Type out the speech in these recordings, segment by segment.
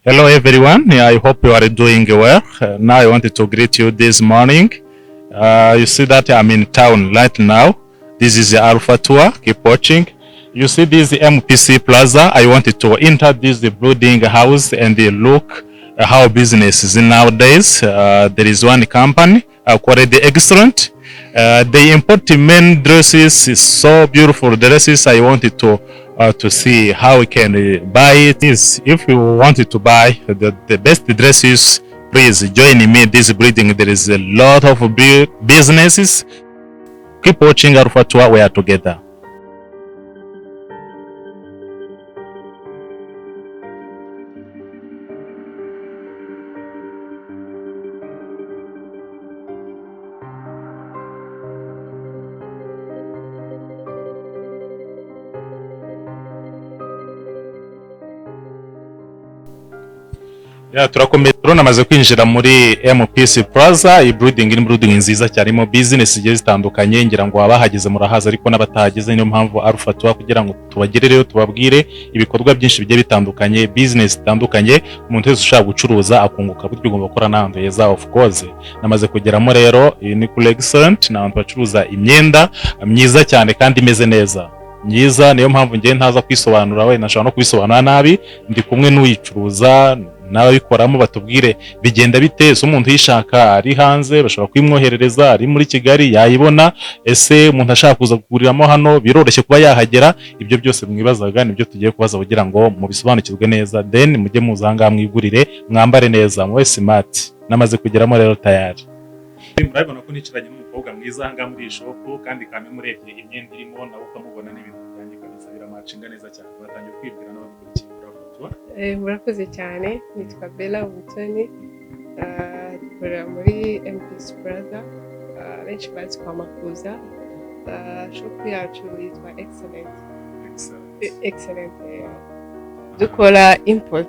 Hello everyone, I hope you are doing well. Now I wanted to greet you this morning. You see that I'm in town right now. This is the Alpha Tour. Keep watching. You see this MPC Plaza. I wanted to enter this building house and look how business is nowadays. There is one company called the Excellent. They import men dresses, it's so beautiful dresses. I wanted to see how we can buy it. Is if you wanted to buy the best dresses, please join me this building. There is a lot of businesses. Keep watching Alpha Tour. We are together. Ya, turakomeye rero. Namaze kwinjira muri MPC Plaza. Iyi building ni building nziza cyane, irimo business zigiye zitandukanye. Ngira ngo abahageze murahaza, ariko n'abatahageze niyo mpamvu Alpha Tour, kugira ngo tubagerereyo, tubabwire ibikorwa byinshi bigiye bitandukanye, business zitandukanye. Umuntu wese ushaka gucuruza akunguka buryo ugomba gukora n'ahantu heza. Of course, namaze kugeramo rero. Iyi ni kuri Excellent, ni ahantu bacuruza imyenda myiza cyane kandi imeze neza, myiza. Niyo mpamvu ngiye ntaza kwisobanura, wenda nashobora no kubisobanura nabi. Ndi kumwe n'uyicuruza n'ababikoramo, batubwire bigenda bite. Ese umuntu uyishaka ari hanze bashobora kuyimwoherereza? Ari muri Kigali yayibona? Ese umuntu ashaka kuza kuguriramo hano biroroshye kuba yahagera? Ibyo byose mwibazaga nibyo tugiye kubaza kugira ngo mubisobanukirwe neza, then mujye muza aha ngaha mwigurire, mwambare neza, mube smart. Namaze kugeramo rero tayari. Murabibona ko nicaranye n'umukobwa mwiza aha ngaha muri iyi shop, kandi kame murebye imyenda irimo nawe ukamubona n'ibintu bijyanye kabisa, biramatchinga neza cyane. Batangiye kwibwira n'abakurikiye kuri Alpha Tour. Murakoze cyane, nitwa Bella Umutoni. Dukorera muri MPC Plaza, benshi bazi kwa Makuza. Shop yacu yitwa Excellent. Excellent. Dukora import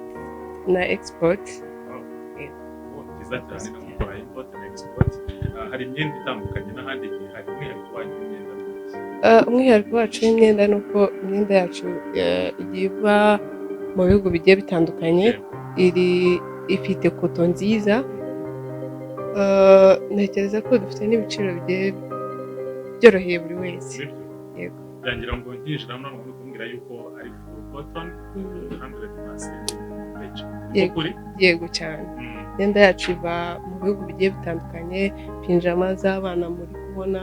na export. Oh, byiza cyane no gukora import na export. Hari imyenda itandukanye n'ahandi, igihe hari umwihariko wanyu w'imyenda n'iki? Umwihariko wacu w'imyenda ni uko imyenda yacu igiye iva mu bihugu bigiye bitandukanye, iri ifite coton nziza. Ntekereza ko dufite n'ibiciro bigiye byoroheye buri wese. Sibyo? Yego. Yangira ngo nkinjira hano uri kumbwira yuko ari full cotton, 100% veg. Yego. Kuri Yego cyane. Imyenda yacu iva mu bihugu bigiye bitandukanye, pinjama z'abana muri kubona,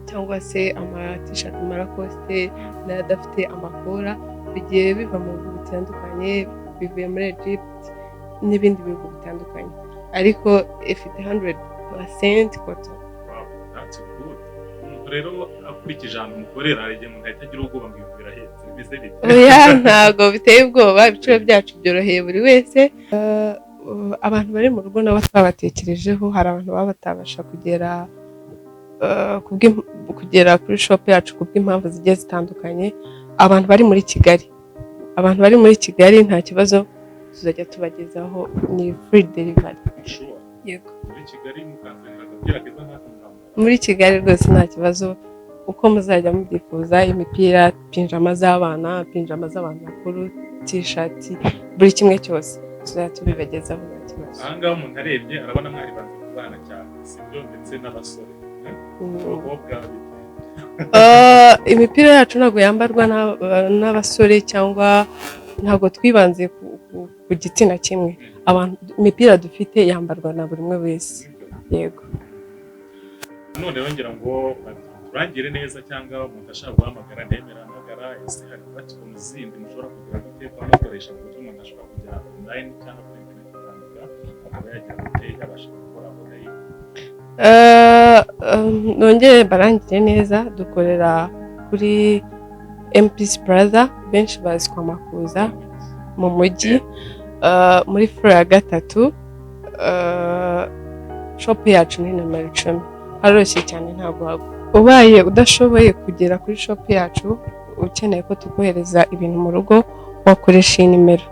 cyangwa se ama-t-shirt, amarakosite n'adafite amakora, bigiye biva mu bihugu bitandukanye, bivuye muri Egypt n'ibindi bihugu bitandukanye, ariko ifite 100% cotton. Wow, that's good. Umuntu rero akurikije ahantu mukorera, hari igihe umuntu ahita agira ubwoba ngo ibintu birahenze, bimeze bite? Oya, ntabwo biteye ubwoba, ibiciro byacu byoroheye buri wese. Abantu bari mu rugo nabo twabatekerejeho. Hari abantu baba batabasha kugera kugera kuri shop yacu kubw'impamvu zigiye zitandukanye. Abantu bari muri Kigali nta kibazo, tuzajya tubagezaho, ni free delivery. Sure. Yego. Muri Kigali mukanzanira agapira keza nk'aka mwambara? Muri Kigali rwose nta kibazo, uko muzajya mubyifuza, imipira, pinjama z'abana, pinjama z'abantu bakuru, t-shirt, buri kimwe cyose tuzajya tubibagezaho nta kibazo. Aha ngaha umuntu arebye arabona mwaribanze ku bana cyane, sibyo? Ndetse n'abasore, eh? Abakobwa bite? Imipira yacu ntabwo yambarwa n'abasore cyangwa ntabwo twibanze ku gitsina kimwe. Abantu, imipira dufite yambarwa na buri umwe wese, yego. None rero ngira ngo turangire neza, cyangwa umuntu ashaka guhamagara ntemera ahamagara. Ese hari platform zindi mushobora kugira gute kuba mukoresha, ku buryo umuntu ashobora kujya online cyangwa kuri internet akandika, akaba yagira gute, yabasha gukora order yiwe? Nongere mbarangire neza, dukorera kuri MPC Plaza, benshi bazi kwa Makuza mu mujyi, muri floor ya gatatu, shop yacu ni nomero 10. Haroroshye cyane, ntabwo hagwa. Ubaye udashoboye kugera kuri shop yacu, ukeneye ko tukohereza ibintu mu rugo, wakoresha iyi nimero: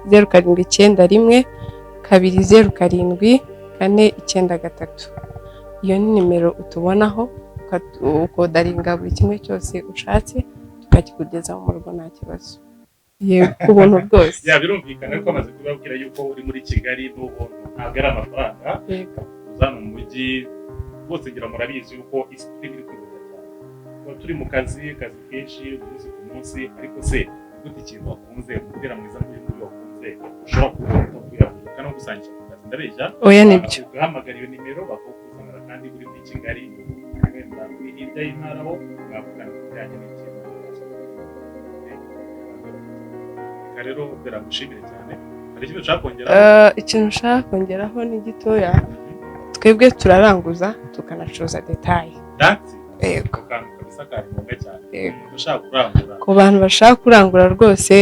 0791207493. Iyo ni nimero utubonaho, ukaorderinga buri kimwe cyose ushatse, tukakikugezaho mu rugo nta kibazo. Yego, ku buntu rwose. Ya, birumvikana, ariko amaze kubabwira yuko uri muri Kigali n'ubuntu, ntabwo ari amafaranga. Uza mu mujyi bose, ngira murabizi yuko isi turimo iri kwihuta cyane. Tuba turi mu kazi kenshi umunsi ku munsi, ariko se gute ikintu wakunze, umupira mwiza nk'uyu nguyu wakunze, ushobora kuwubona utavuye aho ukanagusangisha ku kazi? Ndabeshya? Oya, nibyo. Ugahamagara iyo nimero bakawukuzanira, kandi uri muri Kigali. Wenda uri hirya y'intara, aho mwavugana ku bijyanye n'ikintu. Reka rero biragushimire cyane. Hari ikintu ushaka kongeraho? Ikintu nshaka kongeraho ni gitoya. Twebwe turaranguza, tukanacuruza détail. That's it. Yego. Ako kantu kabisa kari ngombwa cyane. Yego. Umuntu ushaka kurangura. Ku bantu bashaka kurangura rwose,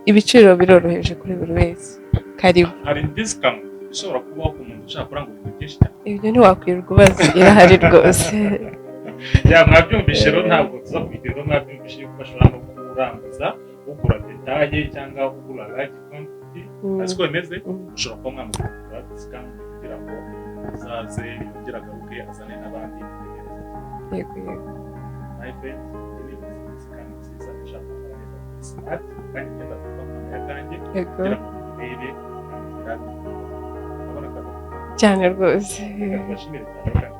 ibiciro biroroheje kuri buri wese. Karibu. Hari discount ishobora kubaho ku muntu ushaka kurangura ibintu byinshi cyane? Ibyo ntiwakwirirwa ubaza, irahari rwose. Ya, mwabyumvishe rero, ntabwo tuza kubitirwa. Mwabyumvishe yuko bashobora no kuranguza, ugura détail cyangwa ugura large quantity. Azi ko bimeze. Ushobora kuba mwamugura discount kugira ngo azaze yongere agaruke, azane n'abandi bitegereze. Yego. My friend, iyi ni business kandi nziza. Ushaka kwambara neza, smart, kandi imyenda tuva mu kanjye kugira ngo murebe kandi urabona ko Cyane rwose. Reka tubashimire cyane kandi.